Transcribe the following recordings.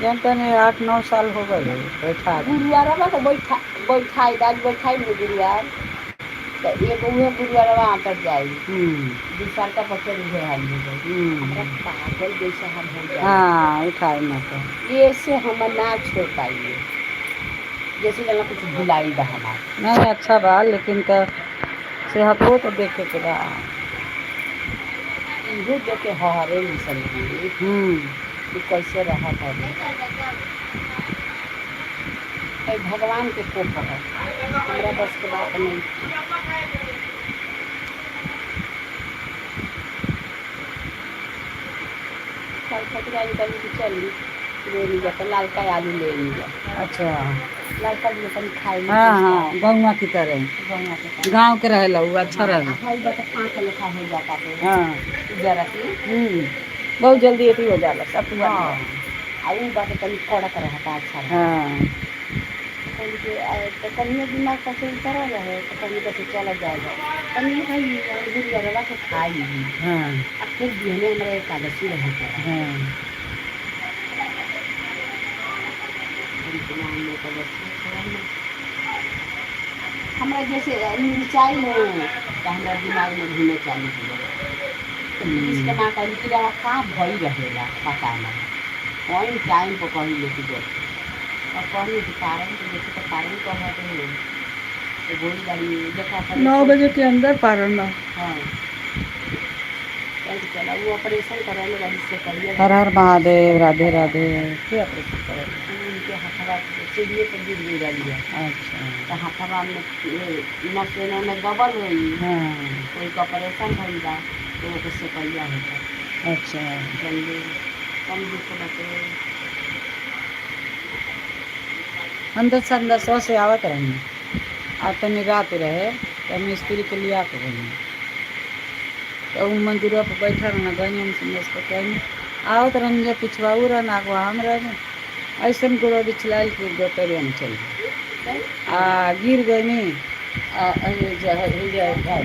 जानते नहीं 8-9 साल हो गए बैठा दी। गुरुआरवा के बैठा बैठाई आज बैठाई में गुरुआर तो एगो उहे गुरुआरवा आतर जाई हम्म। दूसर का पकड़ उहे हाल हो जाई। हमरा हम्म। पागल जैसे हम हो जाए। हाँ, उठाए ना तो। ये से हम ना छोड़ पाइए, जैसे जना कुछ भुलाई बा हमार। नहीं, अच्छा बा, लेकिन तो सेहतो तो देखे के बा। इहो देख के हहरे समझी कि कैसे रहत हवे। ए भगवान के कोप है, हमरा बस के बात नहीं। कल खतरा निकल के चली ले ली जाता लालका आलू ले ली जा। अच्छा। लालका आलू तनी खाए में हाँ टेस्ट हाँ, आवे। गौवा की तरह। गौवा के पास। गांव के रहेला उ, अच्छा हाँ, रहे। आ हई बा त फाँक लेखा हो जाता है। हाँ। जरा के। हम्म, बहुत जल्दी अथी हो जाला सतुआ। हाँ, आ उ बाटे तनी कड़क रहता, अच्छा रहता। हाँ। कहली कि त कनियो दिमाग पर से उतरल रहे त कनी कैसे चल जाएगा कनियो भाई गुड़िया के खाई। हाँ। आ फिर बिहने हमरा एकादशी रहे के। हाँ। कहली कि ना हम एकादशी खाएब ना। हमरा जैसे मिरचाई हो त हमरा दिमाग में घूमे चालू हो जाला। तो पुलिस के हम्म। माँ कहली कि रवा का भई रहेला पता ना, कोई टाइम पर कही लेके जाए और कहनी कि कारण तो देखी तो कारण कहत है तो गोली गाड़ी देखा नौ ऑपरेशन। बजे के अंदर पारण ना। हाँ, कहली कि चला वो ऑपरेशन करवाने वाली से कहिए। हर हर महादेव, राधे राधे। के ऑपरेशन करल? उनके हथवा सीढ़िए पर गिर गई रही है। अच्छा। तो हथवा में नस में दबल हुई। हाँ। कोई का ऑपरेशन भइल बा तो ओके सेकैया होता। अच्छा। जल्दी कम दुख बाटे। हम तो संदसवा से आवत रही आ तनी रात रहे तो मिस्त्री के लिया के गई तो उ मंदिरवा पर बैठल न गई हम संदेश पर कहीं आवत रहनी जब पिछवाऊ रहन आगवा हम रहे, ऐसन गोड़ बिछलाइल कि गोतरिया में चल गई आ गिर गई आ जा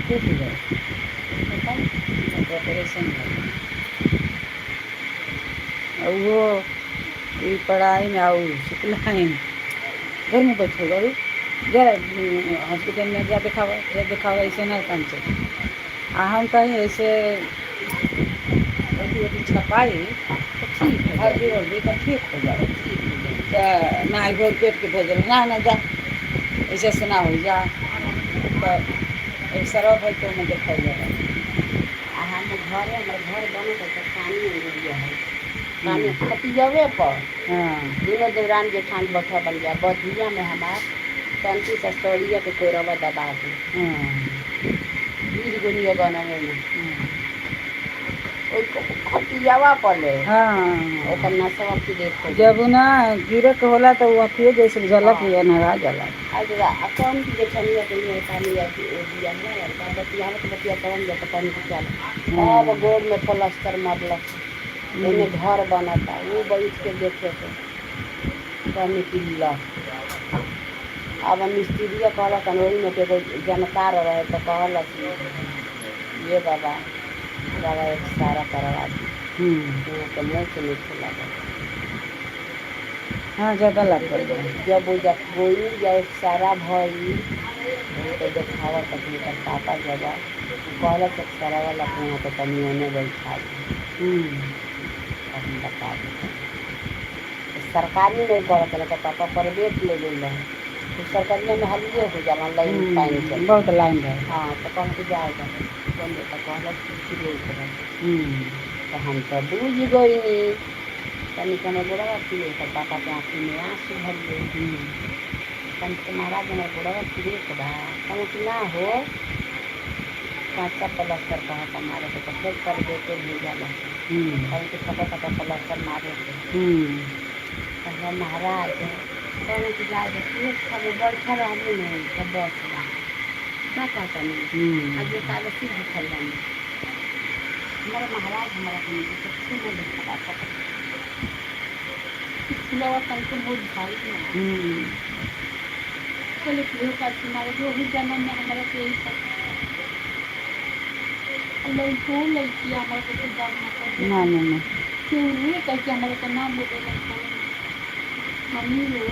टूट गए, ऑपरेशन भइल। आ उहो ई पढ़ाई में आउ सुतलाई घर में बैठल बारू जा हॉस्पिटल में जा देखावा, जा देखावा, ऐसे ना काम चली। आ हम कहीं ऐसे अथी अथी छपाई तो ठीक हो हल्दी जाए। उल्दी तो ठीक हो जाए। ठीक हो जाए। तो ना गोर पेट के भेजल ना ना जा, ऐसे से ना हो जा तो एक सरफ है तो ओमे देखल जाला। आ हम घरे हमर घर बनत है त पानी हो गया है, पानी हम्म। खतियवे पर। हाँ। दुनो देवरान जेठान बैठल बन गया बधिया में हमार तंती से सड़िया के कोरवा दबा के हाँ। गिर गोनिया बनवे में। हाँ। ओइ खटियावा पर ले हाँ। ओकर नसवा क्लियर हो जब गई। ना गिरे के होला तो उ अथिए जैसे झलक हाँ। अनहरा जाला। आज आ कौन की जेठनिया के लिए पानी आ दिया ना बतियावत बतिया तवन जा त पानी के चल अब हाँ। गोड़ में प्लास्टर मरलक, एने हम्म। घर बनता उ बैठ के देखे के कहने की ल अब मिस्त्रीया कहलक ओही में के एगो जानकार रहे तो कहलक कि ये बाबा बाबा एक सारा करवा दी। हम्म। तो मोच नहीं लागल। हाँ, ज्यादा लागल बा। जब वो जब गोई या एक सारा भई तो देखावा तक कर पापा जब कहलक एक सारा वाला अपने तो तनी ओने बैठा दी। हम्म। तब हम बता दी सरकारी में करत रहे तो पापा प्राइवेट ले गई रहे तो सरकारी में हलिए हो जाला लाइन पानी हम्म, चल। बहुत लाइन रहे। हाँ, तो कहल कि जाएगा बोले तो कहलक कि फिर रहे। हम्म। तो हम तो बूझ गईनी तनी कने गोड़वा पिए तो पापा के आँखी में आंसू भर गई। हम्म। तन के महाराज हमारे गोड़वा पिए के बा, कहूँ कि ना हो काचा प्लस्तर कहता मारे के तो फिर कर देते भेजल। हम्म। कहूँ कि फटा फटा प्लस्तर मारे के। हम्म। कहला महाराज कहूँ कि जाए सब बैठल रहबू नहीं तो बस बा का कहता नहीं। हम्म। आज एकादशी भूखल बानी हमारा महाराज हमारा के कुछ न देखा फुलवा तनको बोझ भाई ना। हम्म। बोले कि का तुम्हारे जो भी जन्म में हमारा के यही सब लड़को लड़की हमारा के तो डर ना कर। ना ना ना। क्यों नहीं कह के हमारे का नाम बोले मम्मी हो,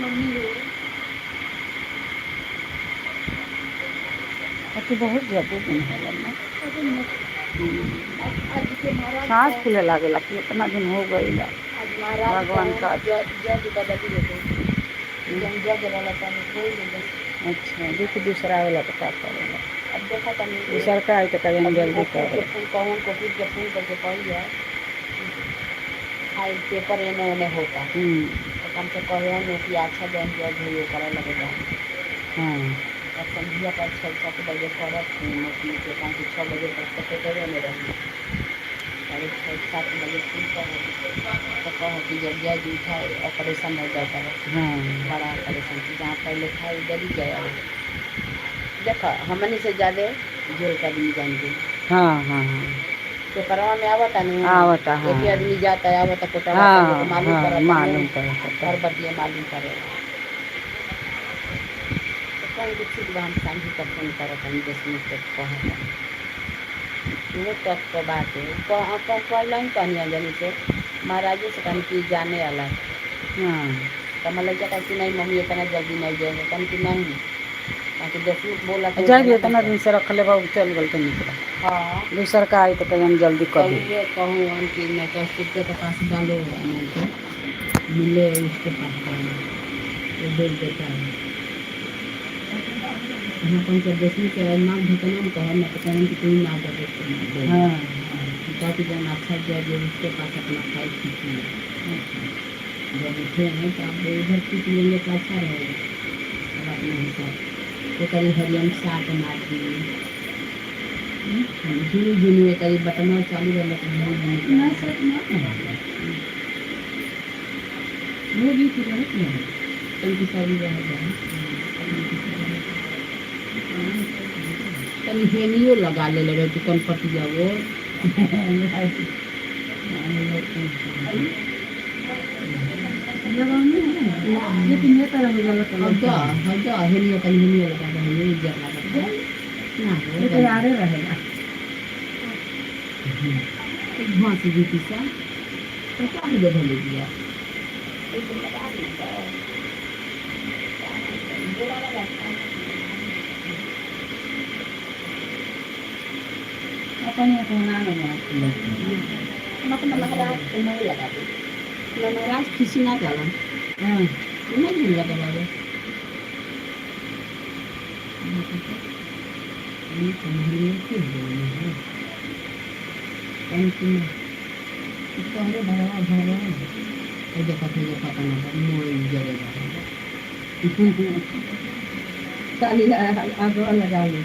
मम्मी हो। अति बहुत ज्यादा दिन होला ना। अरे मत, आज के महाराज सांस का फूले लागेला कि इतना दिन हो गईल। आज महाराज भगवान का जज बदली हो गई। जब जज वाला तनी कोई नहीं। अच्छा, देखो दूसरा वाला तो का करेला। अब देखा तनी दूसर का आई तो कहीं जल्दी वकील कर। के फोन कहूँ, वकील के फोन करके कही है फाइल पेपर एने ओने होता। तो कम से कहे हम कि अच्छा बैंक जज हो करे लगेगा। हाँ। और संध्या पर 6-7 बजे करत वकील के काम कि 6 बजे तक तो पेपरे में रही। 6:30-7 बजे फोन कर तो कहो कि जब जज उठा ऑपरेशन हो जाता है। हाँ। बड़ा ऑपरेशन जहाँ पहले था उधर ही गया। देखो हमनी से ज़्यादा जेल का आदमी जान गए। हाँ हाँ हाँ। पेपरवा में आवता नहीं। आवता, हाँ। एक ही आदमी जाता है आवता कोटवा। हाँ मालूम हाँ करता। मालूम करता। हर बतिया मालूम करे तो कहीं कि ठीक बा, हम सांझी का फोन करत हनी 10 मिनट तक कहत वो तक को बात है। कहला ही कहनी अंजनी से महाराजे से कहनी कि जाने वाला। हाँ। तो मतलब क्या कि नहीं मम्मी इतना जल्दी नहीं जाएंगे। कहनी कि नहीं ताकि 10 मिनट बोला तो जाए इतना दिन से रखले बा चल गल तो निकला। हाँ। दूसर का आई तो कहीं हम जल्दी कर दी। कहिए कहूँ हम कि मैं तो कुत्ते के पास डालो हमको मिले उसके पास डालो वो बेच देता है। हम कौन के देखने के नाम ढकना कहो ना तो कहें कि तुम ना दे। हाँ। ताकि जब अच्छा जज है उसके पास अपना फाइल खींचिए। जब उठे हैं तो आप उधर खींच लेंगे तो अच्छा रहेगा। अब अपने हिसाब तो करीब हरियम सात मार दिए झुनू झुनू करीब बटन चालू रहना तो झुनू झुनू ना सर ना वो भी तो रहत नहीं। तनिक सरी रह जाए तनी हेनियो लगा ले रहे कि कौन पट जाओ। लेकिन ये तरह हो जाला तो हद हेनियो तनी हेनियो लगा दे हेनियो उज्जर लागत ना हो। ये तो यारे रहेगा। घास जीती सा तो क्या भी ले दिया एक लगा दिया बोला लगा। अपन ये तो ना ना हम अपना महाराज को नहीं लगा दे। महाराज खिसी ना जाला। हाँ। नहीं लगा लगे ये तो नहीं है कौन की तोहरे भरवा भरवा ये देखा थे देखा था ना मोई जरेगा खाली आगवा लगा ली।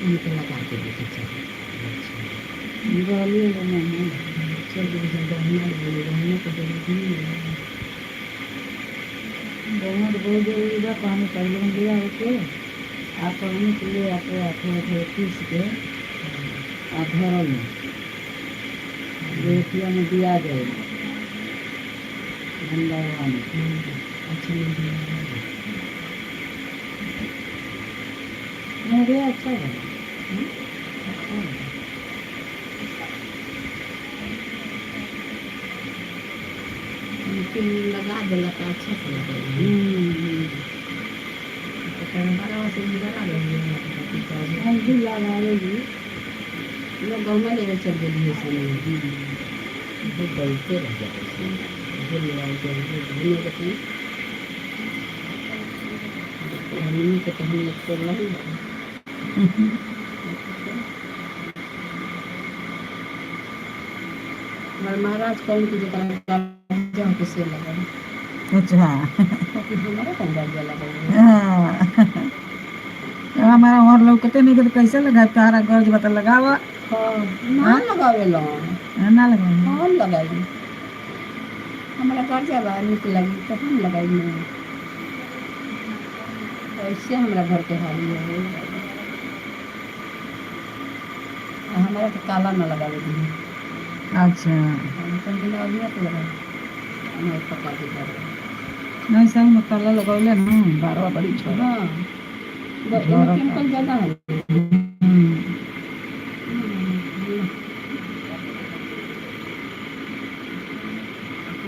उनके लगा के देखे चाहिए। बोलिए नहीं। चल गहना गहना तो जरूरी नहीं है। बहुत बहुत जरूरी बा। पानी पहले में ले आए के आ पानी के ले आके थोड़ा थोड़ा पीस के आ धरल रेतिया में दिया जाएगा भंडारवा में। अच्छा नहीं है। अरे अच्छा है। अच्छा है। उनके लगा देला तो अच्छा से लगा। तो बड़ा से लगा रही है। हम भी लगाएगी। लोग गहुमा लेवे चल गेली है समय बहुत बोलते रह जाते हैं भूल जाते हैं भूल जाते हैं हमनी के तो हम एक तो नहीं। हमारे महाराज कौन की जगह जाओ के से लगा। अच्छा। कि हमारा कौन गाड़िया लगा। हाँ। हमारा और लोग कहते नहीं कि कैसे लगा तारा गर्ज बता लगावा। हाँ ना लगावेला। ना लगा। हम लगाई हमारा कर्जा बा निक लगी तो हम लगाई नहीं। ऐसे हमारा घर के हाल है। हमारा तो ताला न लगावे दी। अच्छा। हम कम दिन अभी तो लगा हम पका के कर। नहीं सही में ताला लगौले ना बारवा बड़ी छोड़ा। हाँ केमिकल ज़्यादा है।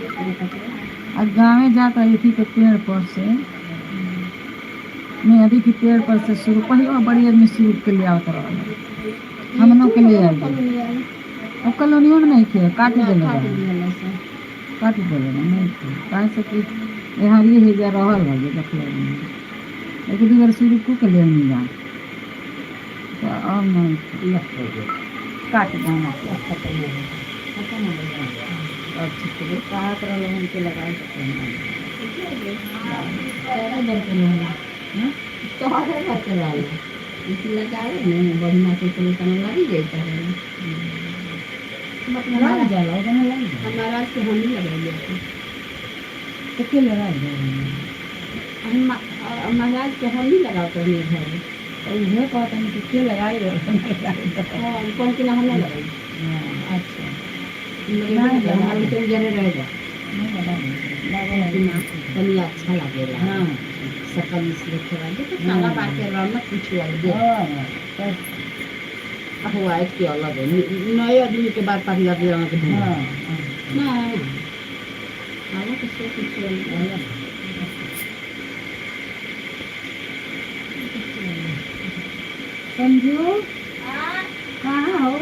आ गाँवे जाता अथी के पेड़ पर से, मेहंदी के पेड़ पर से शुरू पहले बड़ी आदमी शुरू के लिए आवत रहल, हमनों के लिए आइल। अब कॉलोनियों में नहीं खे, काट देले बा, काट देले बा, नहीं खे। काहे से कि यहाँ ये है जा रहल है जे देखले नहीं। एक दू बार शुरू के ले नहीं जा तो अब नहीं खे। काट देना। खत्म हो गया। अब ठीक है, कहत रहल हमके लगाए के नहीं। तोहरे बरके रहला। हाँ? तोहरे बरके रहला। इसे लगावे ने बढ़िया से तो तना लगी जाता है। लग जाला, ओकरा लग जाला। हमारा से हम ही लगाइए। तो के लगा जाला? हम महाराज के हम ही लगाते हैं घर। तो उहे कहत हन कि के लगाई रहल? हाँ, कौन के ना हम ना लगाई। हाँ, अच्छा। ना हमारे तो उजरे रहेगा। नहीं लगा, लगा। ना तनी अच्छा लगेला। हाँ। सकल इसलिए थोड़ा देखो सारा बात के रौनक कुछ अलग है। हाँ, तो अब व्हाइट के अलग है, नए आदमी के बाद पानी लगे रंग के। हाँ। ना अलग से कुछ अलग। हाँ। संजू, कहाँ हो?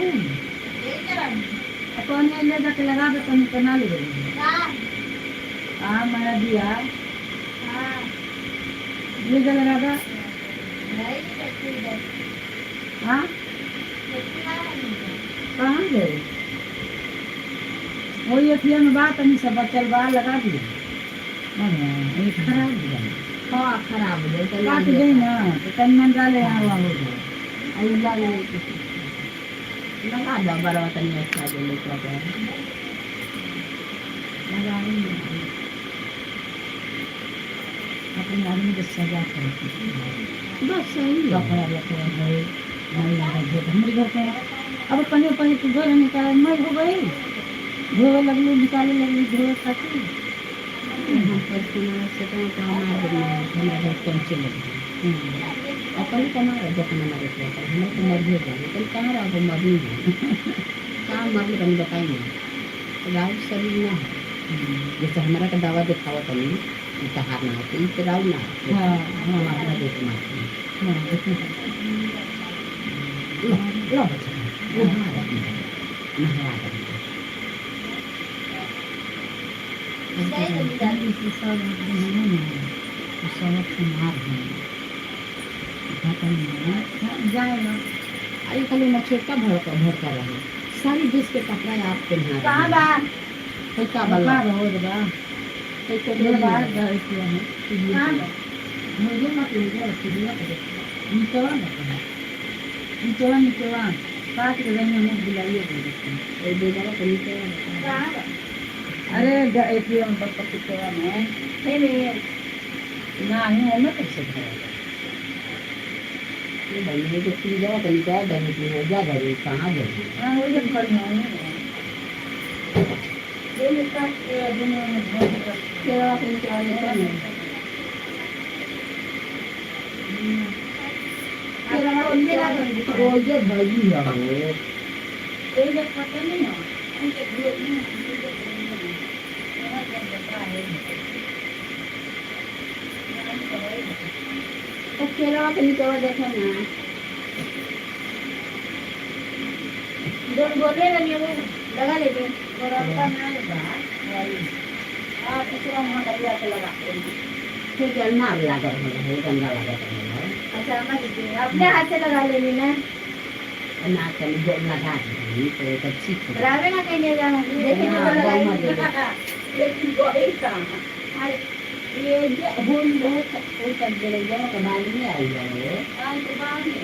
कौन ले जाके लगा दे तनी, तो ना ले। हाँ, मेरा दिया ले जा, लगा दे। हाँ, कहाँ गए? वही अथिया में बा, तनी सब बचल बा, लगा दिया। अरे, ये खराब हो गया। हाँ, खराब हो जाए। काट गई ना तो तन मन डाले यहाँ वहाँ हो गया। लगा दो बड़ा तनी अच्छा जो लेकर जाए। लगा ही अपने आदमी के सजा करके। बस सही है। लफड़ा लफड़ा गए नहीं लगा दे हमारे घर पे। अब पहले पहले तो घर निकाल मैं हो गई, धोवे लगली, निकाले लगली धोवे खातिर। हम पर सुना से तो हमारे हमारे घर पहुँचे लगे अपन कमा रहे जखन हमारे पर हमारे तो मरिए जाए तो कहाँ रहो, मरनी है, कहाँ मरने तनी बताई ना। राव शरीर ना है जैसे हमारा का दवा दिखावा तनी तहार ना होते ई तो राव ना होते। हाँ। हम हाँ। अपना देख मारते हैं। हाँ। लो लो बच्चा, नहवा दे, नहवा दे। सब सब सुमार है जाएगा। अरे कल ना छोटका भड़का भड़का रहे, सारी ड्रेस के कपड़ा आप पहना। कहाँ बा? पैसा वाला। बा हो बा। पैसा। ये बाहर घर किया है। कहाँ बा? मुझे मत ले जाओ, चिड़िया को निचवा मत, निचवा निचवा काट के देंगे, मुँह बुलाइए दे देते हैं। ए बेचारा तो नीचे। कहाँ बा? अरे, एटीएम पर पतिचवा में। नहीं नहीं। ना ही हमें कैसे भरेगा? ये भाई, ये जो फ्री जाओ तो नीचे डरे की हो जा घरे, कहाँ गए? हाँ, वही जब खड़ी हूँ ये ये काट के दुनिया में भर दे। केरला के नीचे वाले कौन है? रोजे भाई है। ये जब पता नहीं हो उनके घूर में तो केरला के नीचे वाले देखो ना। दोन बोले ना वो लगा लेते। बराबर नहीं बा हाँ, दूसरा वहाँ लगा के लगा। ठीक है ना, लागत है, गंदा लागत है। अच्छा, अम्मा जी अपने हाथ से लगा लेनी ना। ना चल जो लगा दी तो एक अच्छी थी। रावे ना कहीं जाना देखे ना तो लगाई। लेकिन वही कहाँ? अरे, ये जो होल बहुत कोई तक दे जाओ तो बाद में आई जाओ। आज तो बाद में,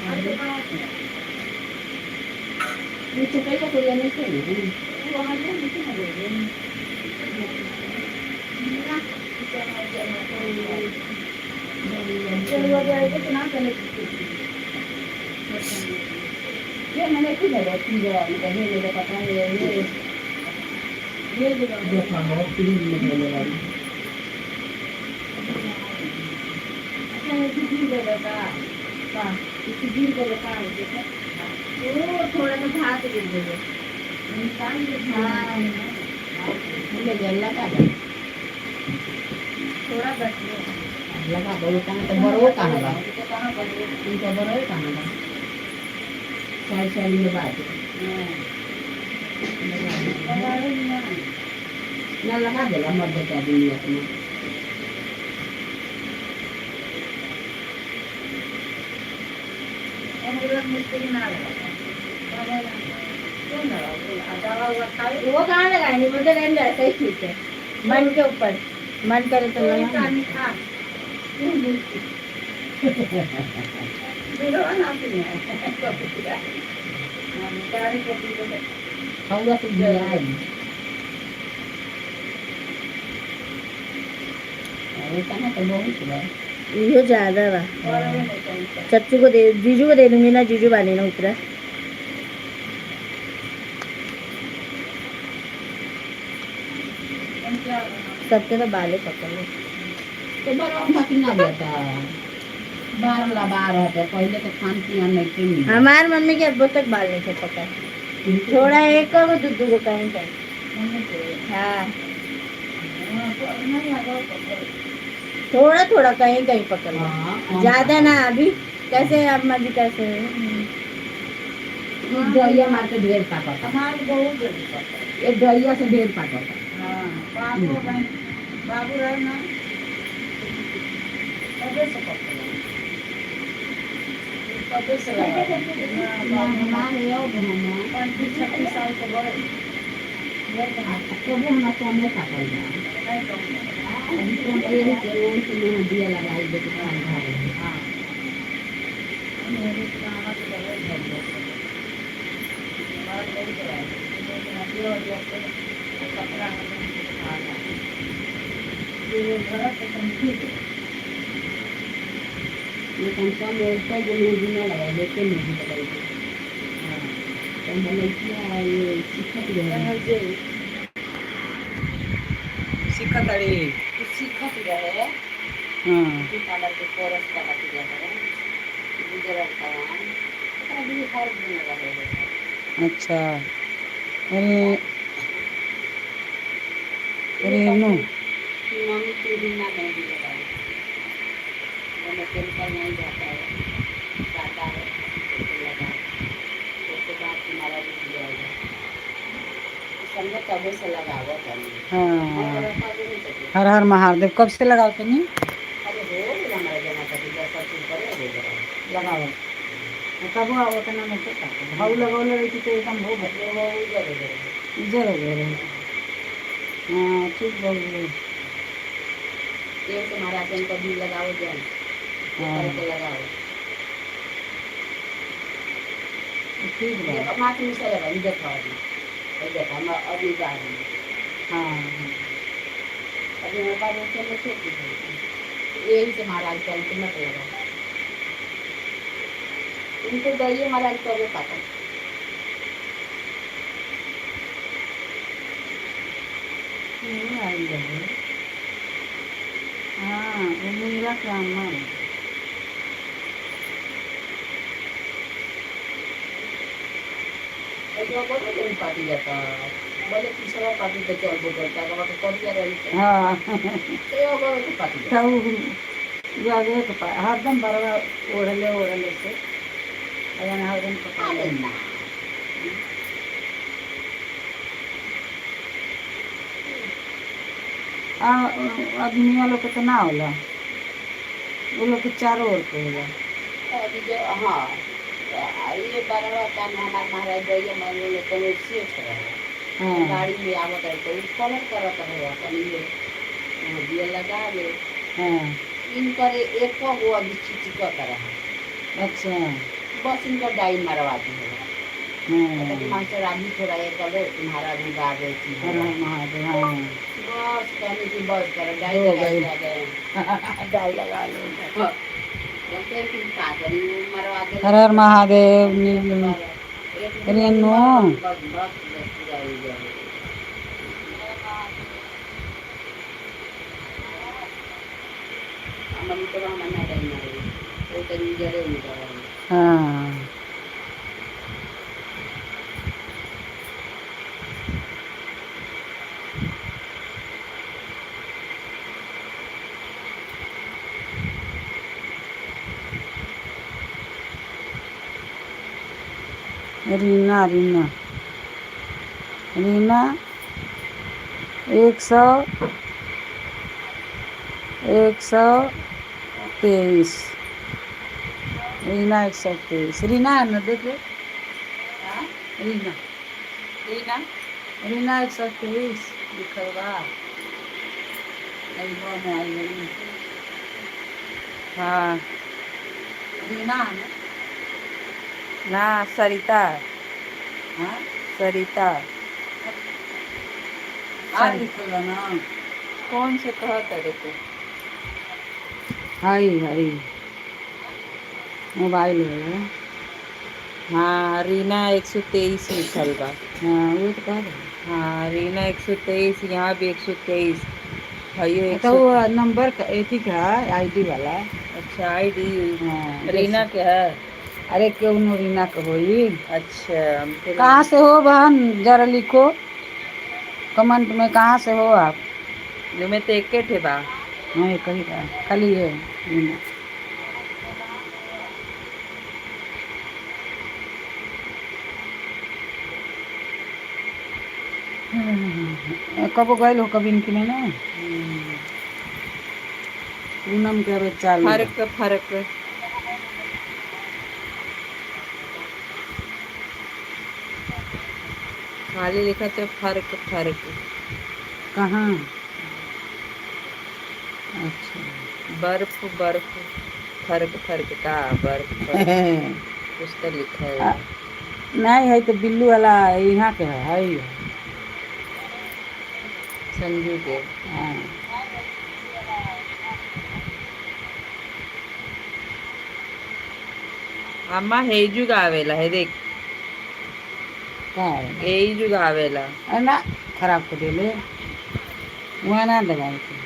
आज तो बाद में। ये चुकाई कोई नहीं थे। वहाँ जो नीचे ना दे चलो जाएगा तो ना चले। ये मैंने खुद है तीन जगह में ये मेरे पता है ये ये जगह देखा हो फ्रीज में होने वाली। अच्छा, ये गिर गया था का इसी गिर गया था, देखो। वो थोड़ा सा भात गिर गया। निकाल के। हाँ। ले जा लगा दे। थोड़ा बैठिए। लगा दो कहाँ तो बड़ो कहाँ बा। तो कहाँ बदले? इनका बड़ो कहाँ बा, साल साल में बात ना लगा देला मर्द के आदमी अपना। मिस्त्री ना लगा कौन लगा दवा उवा खाए। वो कहाँ लगाएंगे, बोलते रहने दो, ऐसा ही ठीक है, मन के ऊपर मन करे तो कोई लगा। पानी खा दूधवा ना पिए। पानी के पी के हौवा से जियाई अरे कहाँ तो बहुत बा। इहो ज्यादा बा। और नहीं चाहिए। चच्चू को दे, जीजू को दे दूंगी ना, जीजू बानी ना उतरा। सबके तो बाले पकड़ लो। तो बड़ा बाकी ना जाता बार ला बार होते, पहले तो खान पिया नहीं थे मिला। हमार मम्मी के अब तक बाल नहीं थे पकड़, थोड़ा एक को दू दू को कहीं कहीं। हाँ, थोड़ा थोड़ा कहीं कहीं पकड़ लो। हाँ, ज्यादा ना। अभी कैसे अम्मा जी कैसे? ई दहिया मार के ढेर पाकता। हमारे बहुत जल्दी पकड़। ये दहिया से ढेर पाकता। हाँ, बाबू रहे, बाबू रहे ना, तबे से पकड़, तबे से लगा। हाँ, बाबू हमारे अब हम 35-36 साल के बड़े। कबो हमरा कमे पाकल बा। नहीं कम। अभी तो हम यही के ओन के मुँह दिया लगाई दे के खान खाए। हाँ, मेरे खाना तो बहुत बढ़िया से। हमारा बहुत बड़ा है। ये कपड़ा हमें खाना ये बड़ा पसंद है। ये कम से कम एक जो मुँह ना लगाई लेके मुँह लगाई दे। हाँ। तो हम लड़कियाँ ये सीखत रहे। सीखत अड़ी। सीखत रहे। हाँ। पार्लर के कोर्स करत रहे गुजरत का, ओकरा भी हर दिन रहे है। अच्छा, अरे रेनू। मम्मी के भी ना मेहंदी लगाई, मैंने केमिकल नहीं जाता है, सादा है तो लगा, उसके बाद तुम्हारा रुक जाएगा, समझो तबे से लगावत तनी। हाँ। अरे हर हर महादेव। कब से लगाओ तनी? हो गेल हमारा जना कभी 10 साल से ऊपर हो गया। लगाओ तब उतना नहीं पता, भाव लगौले रही तो एकदम हो गए। वो उजर हो गया। उजर हो गए रहे। हाँ, ठीक बोल रहे। तेल से महाराज कभी लगाओ जाए। हाँ। करके लगाओ। ठीक बा। देखो माथ में से लगा, देखो अभी अभी देखो, हम अभी जा रहे हैं। हाँ। अभी हमारे पास वो चलो खेती है, यही से महाराज कल के मत लगाओ उनको दही महाराज कबे पाता। नहीं आई रहे। हाँ, वो मीरा के अम्मा है। तो बोले दिन पार्टी जाता, बोले तीसरा पार्टी तो चल बोलता है तो करिया रही। हाँ। तो वो तो पार्टी जाता। तब जागे के हरदम बरवा ओढ़ले ओढ़ले से अजन हरदम पका। अरे ना। आ आदमियों लोग के तो ना होला, वो लोग के चारों ओर के होला। अभी जो हाँ ये बरवा कान हमार महाराज गई मान लो कोनो सेठ रहे। हाँ। गाड़ी में आवत रहे तो कलर करत रहे अपन ये दिया लगा ले। हाँ। इनकर एक गो अभी चिचिकत रहे। अच्छा। बस इनकर डाई मरवा दी है। हाँ। मास्टर आदमी थोड़ा ये करो, तुम्हारा भी बात ऐसी हर है। हर महादेव। हाँ। बस कहने की बस कर डाई हो लगा गई। गए। डाई लगा लो। बोलते हैं कि का करी, वो मरवा दे। हर हर महादेव। रेनू। बस बस बस पूरा हो गया। हम तो हम ना डाई मारे, वो तो जरे नहीं कर। हाँ। रीना, रीना, रीना 100, 123। रीना 123 रीना है ना? देखे रीना, रीना। रीना 123 लिखल बा। अइबो में आई गई। हाँ। रीना है ना? ना, सरिता। हाँ। सरिता। आ लिखल बा ना। कौन से कहत अरे तू? हाई हाई, मोबाइल है। हाँ, रीना 123 लिखल बा। हाँ, वो तो कह रहे। हाँ, रीना 123, यहाँ भी 123 है एक तो सौ। वो नंबर का एथी का है, आईडी वाला। अच्छा, आईडी। हाँ। रीना के है। अरे क्यों न रीना के होई। अच्छा, हमके कहाँ से हो बहन? जरा लिखो कमेंट में, कहाँ से हो आप? जो में तो एके ठे बा। हाँ, कही का खाली है रीना। कबो गए हो कभी इनके में ना? पूनम के अब चालू बा। फर्क फर्क खाली लिखा तो फर्क फर्क। कहाँ? अच्छा। बर्फ बर्फ फर्क फर्क का बर्फ फर्क कुछ तो लिखा है। नहीं है तो बिल्लू वाला यहाँ के है, है ही है। संजू के। हाँ। अम्मा, हेजू गावेला है देख। का है? एजू गावेला। अरे ना, खराब कर देले, वहाँ ना दबाए के।